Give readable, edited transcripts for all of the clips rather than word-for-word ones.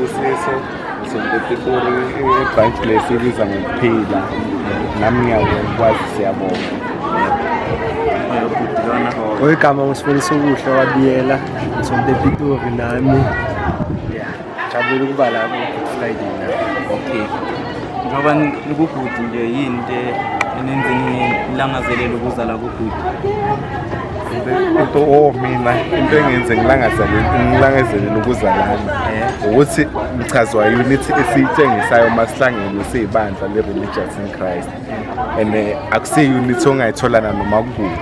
nguSibusiso, ngisonto ePitori, i-branch le siyibiza ngokuphila. Nami ngiyakwazi, siyabonga. Bhuti lona? Oyigama nguSiboniso Kuhle wabiyela, ngisonto ePitori nami. Yeah, jabule ukuba la ku-Good Friday na. Okay, njengoba nikubhuti nje, yini into enenze nilangazelele ukuza la kubhuti? Into, oh, mina into engenze ngilangazelele ukuza lana ukuthi ngichazwa unity esiyitshengisayo uma sihlangene siyibandla le-Religious in Christ, and akusiyo unity ongayithola nanoma kukuphi.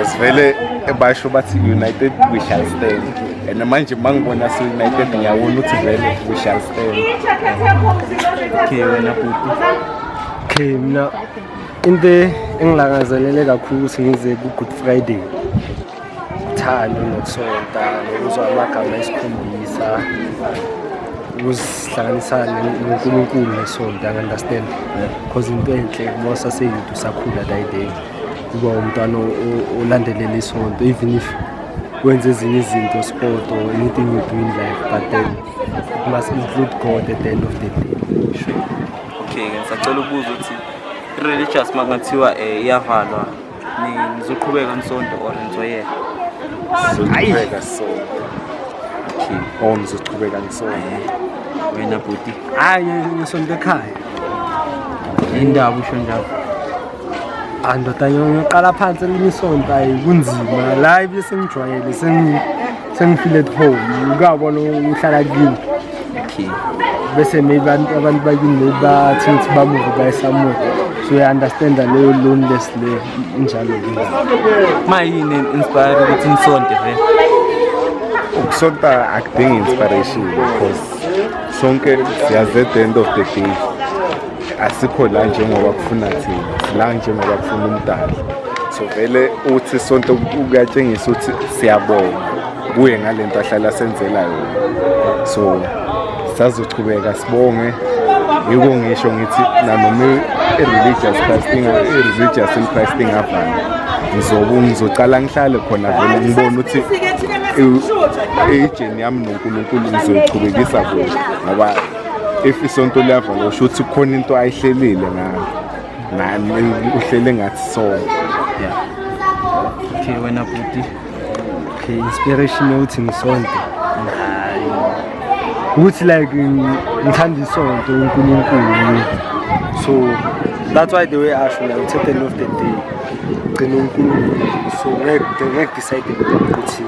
As vele basho bathi, "United we shall stand," and manje uma ngibona si-united, ngiyabona ukuthi vele we shall stand. Okay, wena bhuti? Okay, mina into engilangazelele kakhulu ukuthi ngize ku-Good Friday, uthando nokusonta nokuzwa amagama esikhombisa ukuzihlanganisa noNkulunkulu nesonto, angi-understand, because into enhle uma usaseyouth, usakhula that day, uba umntwana olandelela isonto, even if wenza ezinye izinto, sport or anything you do in life, but then it must include God at the end of the day. Sure. Okay, ngisacela ukubuza ukuthi i-religious makungathiwa iyavalwa, nizoqhubeka nisonto or nizoyeka? Sizoqhubeka sonke. Okay. Oh, ngizoqhubeka ngisonto. Wena bhuti? Hhayi, ngisonto ekhaya. Indaba usho njalo? Ah, ndoda, ngiyoqala phansi elinye isonto. Ayi, kunzima la, ibe sengijwayele, sengifeel at home, ukuyabona uhlala kini. Bese maybe abantu bakini maybe bathi ukuthi bamuve baye somewhere, so uya-understanda leyo loneliness le injalo ke. Ma yini inspire ukuthi nisonte vele? Ukusonta akudingi inspiration, because sonke siyazi at the end of the day asikho la njengoba kufuna thina, sila njengoba kufuna umdali. So vele uthi sonto kuyatshengisa ukuthi siyabonga kuye ngalento ahlala senzela yona, so sazochubeka sibonge. Yiko ngisho ngithi nanoma i-Religious in Christ ingavala, ngizobe ngizocala ngihlale khona vele, ngibone ukuthi i-journey yami noNkulunkulu ngizoyichubekisa kuphi, ngoba if isonto liyavala, usho ukuthi kukhona into ayihlelile ngayo, nani uhlele ngathi sonke. Yeah, okay, wena bhuti? Okay, inspiration yokuthi ngisonte, hayi, ukuthi like ngithanda isonto, uNkulunkulu, so that's why the way asho like ukuthi at the end of the day gcina uNkulunkulu, so ngeke decide ukuthi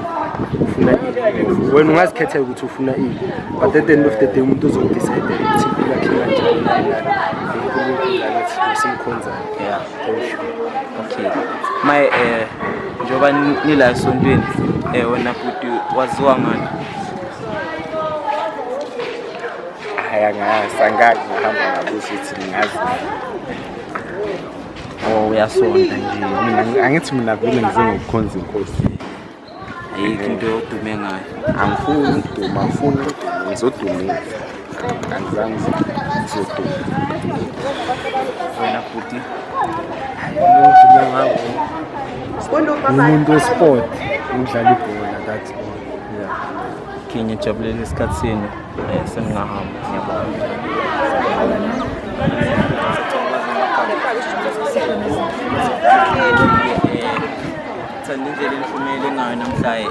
ufuna ini. Wena ungazikhethela ukuthi ufuna ini, but at the end of the day umuntu ozokudecide ukuthi impilo yakhe kanjani, nani nani, uNkulunkulu angithi simkhonzayo. Yeah. Thank you. Okay, my njengoba nila esontweni, wena bhuti waziwa ngani? Hhayi, angazi, angake ngahamba ngabuza ukuthi ngingazi. Oh, uyasonta nje? Mina angithi mina vele ngize ngokukhonza inkosi. Ayikho into odume ngayo? Angifuni ukuduma, angifuni ukuduma, ngizodumisa, angizange ngizoduma. Wena bhuti? Ngidume ngako umuntu wesport, ukudlala ibhola, that's all, yeah. Okay, ngijabulela isikhathi senu, seningahamba, ngiyabonga. Thanda indlela enishumele ngayo namhlanje.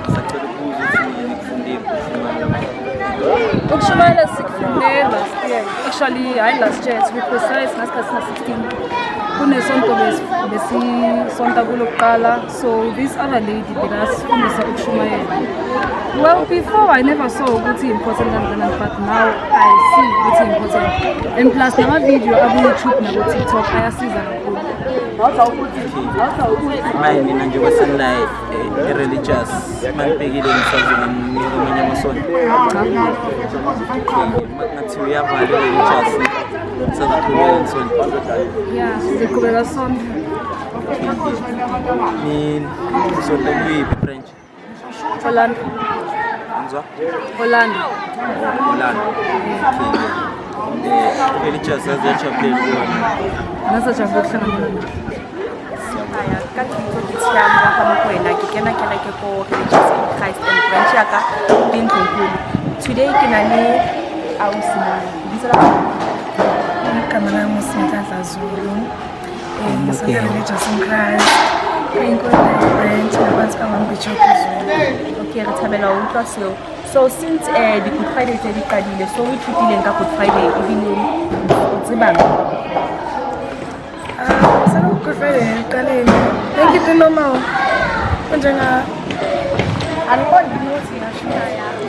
Sacela ukubuza ukuthi nikufunde ukushumayela? Ukushumayela sikufunde last year actually, hayi last year, to be precise, ngasikhathi sina-16, kunesonto besisonta kulo kuqala, so this other lady bekasifundisa ukushumayela. Well, before I never saw ukuthi important kangakanani, but now I see ukuthi important, and plus nama-video aku-YouTube nako-TikTok ayasiza kakhulu. Maye nina njengoba senilaye i-religious, manibhekile nisazongamnika amanye amasonto? Cha. Okay, makungathiwa uyavala i-religious, nisazaqhubeka nisonto? Yeah, sizoqhubeka sonke. Ni sonto kuyiphi branch? Orlando. Ngizwa? Orlando. Orlando. Okay. Religious aziyajabulela kuwona? Nasajabule ukuhlangana nani. Ka lebitso ke Tshiamo wa ga Mokoena, ke kena kereke ko Religious in Christ and branch ya ka ke Ntlokulu. To Today ke na le ausi mona. Lebitso la Igama lami uSinhlanhla Zulu. Ngisonta Religious in Christ. Kwinkundla branch ngaphansi kaMam Bishop Zulu. Okay, re thabela ho utlwa seo. So since di-Good Friday tse di qadile, so o ithutileng ka Good Friday ebile o tsebang? Selokhu Good Friday iqalile. Yonke into normal. Kunjenga angiqondi ukuthi ngasho.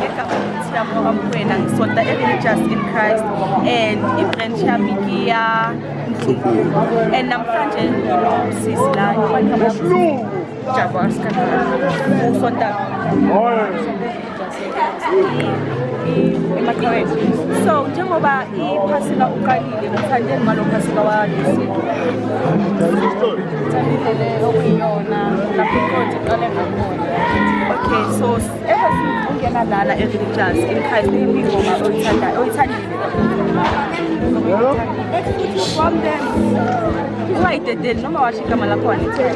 Ngegama Tshiamo Ramokwena, ngisonta e-Religious in Christ and i-branch yami ke ya Ndlunkulu. And namhlanje nginosisi la Jabo Askar. Usonta emakhaweni. So njengoba iphasika uqalile, uthandeni ngalo phasika wa this year? Ngithandile okuyiyona lapho inkonzo iqale ngakhona. Okay, so ever since ungena lana e-Religious in Christ, iyiphi ingoma oyithandayo, oyithandile? Ungayidedeli noma washo igama lakho wanithela.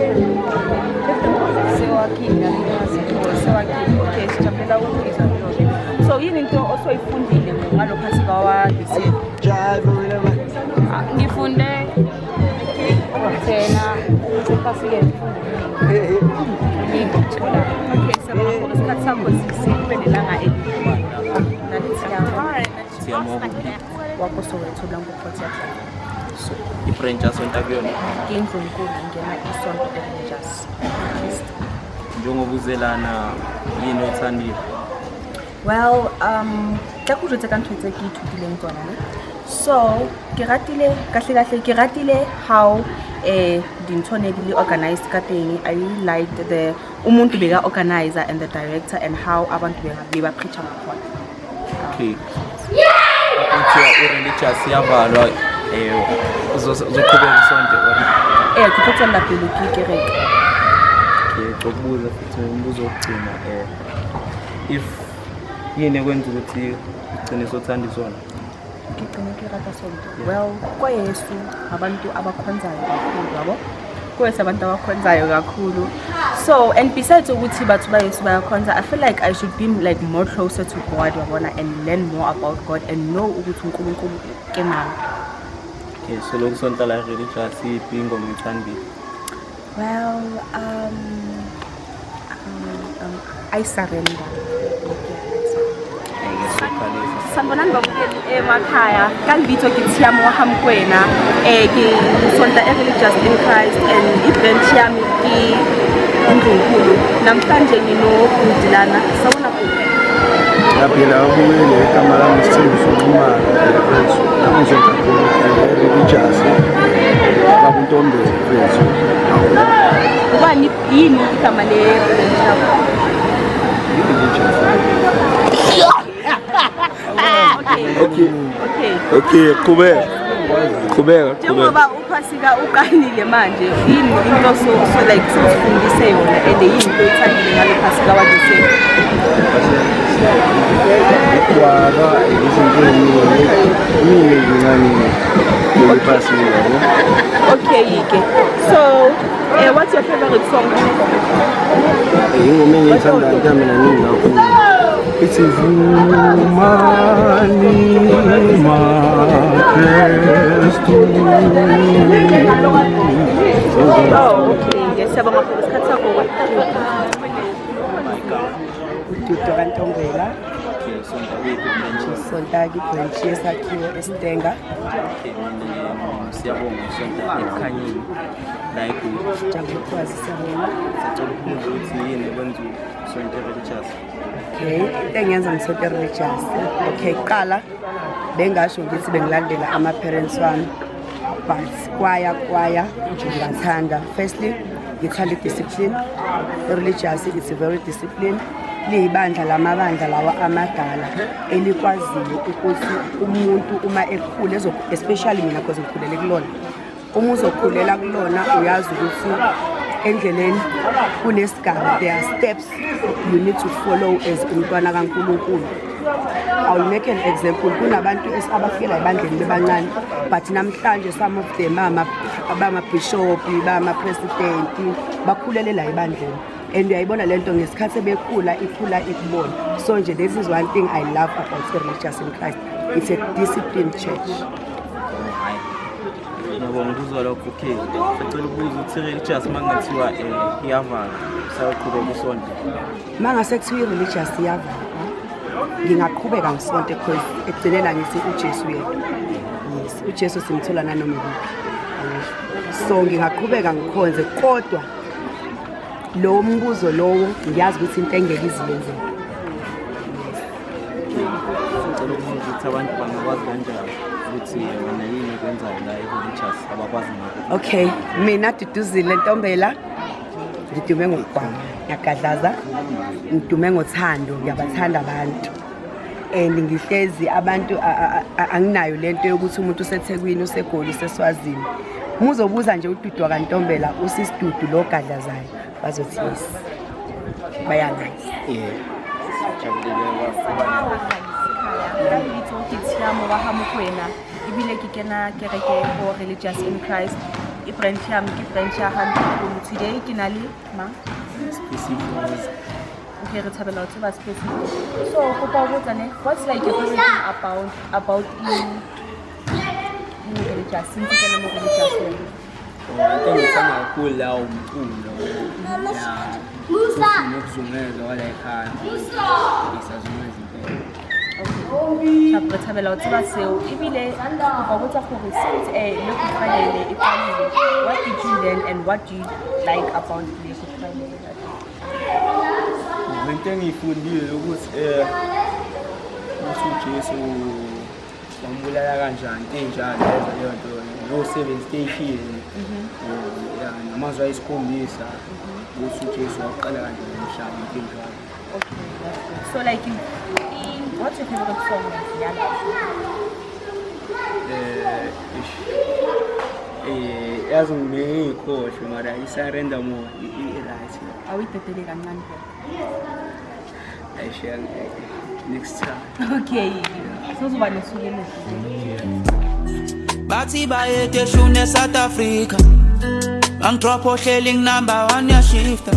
Sewakinga. Sewakinga. Okay, sijabulela ukuyizwa leyo. So yini into osoyifundile ngalo phasika wa this year? Ngifunde ukuthena ukuthi ephasikeni ngifunde okuningi okutholayo. Okay, siyabonga for isikhathi sakho sisi, kube nelanga elihle. Nathi. Tshiamo kuphi? Wako Soweto la ngo-Port So i-branch asonta kuyona? Ke Ndlunkulu, ngena isonto e-Religious Christ. Njengoba uzelana, yini oyithandile? Well, tla ko jwetse ka ntho tse ke ithutileng tsona ne. So ke ratile kahle kahle, ke ratile how dintho ne di le organized ka teng. I really liked the umuntu beka organizer and the director and how abantu beka beba preacher ngakhona. Okay, kuthiwa i-religious iyavalwa, uzoqhubeka usonte or? Ke tlo tswella pele ke kereke. Okay, ukubuza futhi umbuzo wokugcina, if yini ekwenza ukuthi ugcine sothanda isonto? Ngigcine ke rata sonto. Well, kwaYesu abantu abakhonzayo kakhulu, yabo, kwethu abantu abakhonzayo kakhulu. So and besides ukuthi batho ba Yesu bayakhonza, I feel like I should be like more closer to God, yabona, and learn more about God and know ukuthi uNkulunkulu ke mang. Okay, so lokhu sonta la religious, iphi ingoma oyithandile? Well, I Surrender. Ayike, sokhalisa. Sanibonani babukeli emakhaya. Ka lebitso ke Tshiamo wa Mokwena. Ke sonta e-Religious in Christ and i-branch yami ke Ndlunkulu. Namhlanje nginobhuti lana. Sawubona bhuti. Yaphila abukele, igama lami Sithembiso Nxumalo, mfethu. Nami ngisonta religious. Baba uNtombela, mfethu. Ubani, yini igama le-branch yakho? I-religious. Okay. Okay. Okay. Okay, qhubeka. Qhubeka, qhubeka. Njengoba uphasika uqalile manje, yini into so like sosifundise yona and yini into oyithandile ngalo phasika wa this year? Ikwaba izinto eziningi, iningi ezincane leli phasika, yabo. Okay ke, so what's your favorite song? Ingoma engiyithandayo mhlawumbe naningi kakhulu ithi "Vumani maKrestu". Oh, okay, siyabonga for isikhathi sakho. Ududo kaNtombela. Okay, sonta kuyiphi branch? Sonta kwi-branch yesakhiwo eStanger. Okay, mina siyabonga, sonta eKhanyeni la eGoli. Jabula ukwazi, siyabonga. Sacela ukubuza ukuthi yini ekwenza usonte religious? Okay, into engenza ngisonte religious. Okay, kuqala bengasho ngithi bengilandela ama-parents wami, but kwaya kwaya ngathanda. Firstly, ngithanda i-discipline. I-religious, it's a very discipline. Liyibandla lamabandla lawa amadala elikwaziyo ukuthi umuntu uma ekhula especially mina, cause ngikhulele kulona, uma uzokhulela kulona uyazi ukuthi endleleni kunesigaba, there are steps you need to follow as umntwana kaNkulunkulu. I will make an example. Kunabantu abafikela ebandleni bebancane, but namhlanje some of them bama-bishop, bama-president, bakhulele la ebandleni. And uyayibona lento ngesikhathi bekhula, ikhula ikubona. So nje this is one thing I love about Religious in Christ, it's a disciplined church. Hayi, ngiyabonga ukuzwa lokho. Okay, sacela ukubuza ukuthi i-religious uma kungathiwa iyavalwa, usaqhubeka usonto? Uma ngase kuthiwa i-religious iyavalwa, ngingaqhubeka ngisonte, because ekugcinela ngithi uJesu yedwa. Yes, uJesu simthola nanoma ikuphi, angisho? So ngingaqhubeka ngikhonze, kodwa lowo mbuzo lowo ngiyazi ukuthi into engeke iziyenzeke. Sicela ukubuza ukuthi abantu bangakwazi kanjani ukuthi wena yini ekwenzayo la e-religious abakwazi ngakho? Okay, mina Duduzile Ntombela, ngidume ngokugwama, ngiyagadlaza, ngidume ngothando, ngiyabathanda abantu and ngihlezi abantu anginayo lento yokuthi umuntu useThekwini, useGoli, useSwazini. Muzobuza nje uDudu kaNtombela, usisidudu lo gadlazayo, bazothi yes, bayangazi. Ka lebitso ke Tshiamo wa ga Mokwena, ebile ke kena kereke ko Religious in Christ, e branch ya me ke branch ya ga Ntlokolo. Today ke na le ma okay, re thabela ho tseba specific. So kopa ho botsa ne, what's like your favorite thing about in religious, since ke kena mo religious wena? Into engithanda kakhulu la umculo, ya, futhi nokuzungeza kwala ekhaya, isazungeza impela. Okay, re thabela ho tseba seo. Ebile kopa ho botsa gore since le Good Friday e qalile, what did you learn and what do you like about le Good Friday? Into engiyifundile ukuthi uJesu wambulala kanjani, into ey'njalo lezo, leyo nto no-seven station, ya, namazwi ayisikhombisa, ukuthi uJesu waqala kanjani umhlaba, into enjalo. Okay, that's good. So like what's your favorite song, like, yala? Ish. Yazi ngiyikhohlwe, mara i-Surrender More i-right. Awuyidedele kancane phela. Ayishiya next time. Okay, sozoba nosuku oluhle. Bathi bayede shune South Africa. Bangidrop ohleli number one yashifta.